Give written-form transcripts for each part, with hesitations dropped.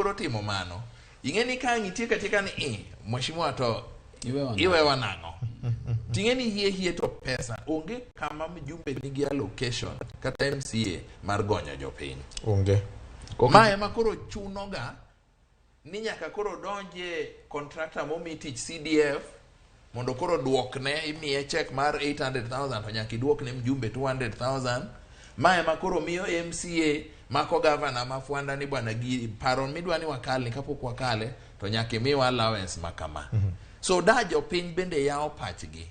Koro timo mano, ing'e ni ka ang' itieko atieka ni i mheshimiwa to Iwewa nang'o? iwewa nang'o? Ting'e ni hie hie to pesa onge kama mjumbe nigi allocation kata MCA mar gonyo jopiny. Onge. Ma ema koro chunoga ni nyaka koro donje contractor momi tich CDF mondo koro duokne imiye check mar 800,000 to nyaka iduokne mjumbe 200,000 ma ema koro miyo MCA mako gavana ma fwanda ni bwana gi paro midwa ni wakal ni kapok wakale to nyaka imiwa allowance ma kama. So da jopiny bende yawo pachgi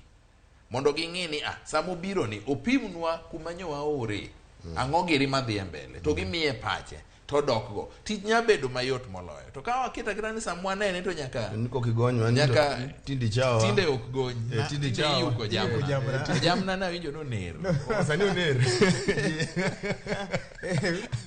mondo ging'i ni ah sama obiro ni opimnwa kuma nyo waore ang'o giri madhi e mbele to gimiye pache to dokgo tich nya bedo mayot moloyo to ka waketo aketa ni sama wanene to nyaka Ni kok igonywa ni to Nyaka- tinde chawa. tinde ok gony Eh, tinde tinde chawa. iyuko Iyuko jamna jamna. To jamna nawinjo noner Oh, sani oner.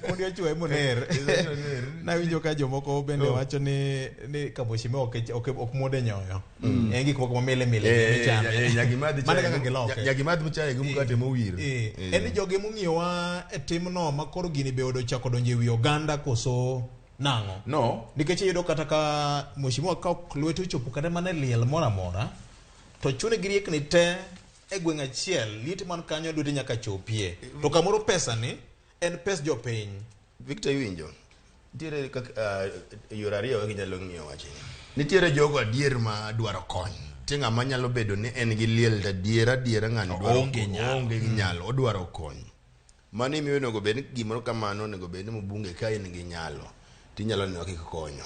Mondo ochwe moner. Sani oner. Nawinjo ka jomoko bende wacho ni ni ka mheshimiwa ok ok ok muode nyoyo. En gik moko ma mile mile Eh, michame. eh, nyaka imadh Mano chae kaka gi- giloke. nyaka imadh chae gi mkate mowir. Eh, Eh. en ni jogi mong'iyowa e timno ma koro gini be ochako donjo e wi oganda koso nang'o? No. Nikech iyudo kata ka mheshimiwa ka ok lwete ochopo kata mana e liel moro amora to chune gi riekni te e gweng' achiel liete man kanyo lwete nyaka chopie. To kamoro pesa ni en pes jopiny. Victor iwinjo nitiere kaka uh, yore ariyo kaka inyalo ng'iyo wachni nitiere jogo adier ma dwaro kony nitie ng'ama nyalo bedo ni en gi liel to adier adiera ng'ani dwaro Oonge nyalo. oonge gi nyalo odwaro kony mano imiyo onego bed ni gimoro kamano onego bed ni mbunge ka in gi nyalo tinyalo neno kaka ikonyo.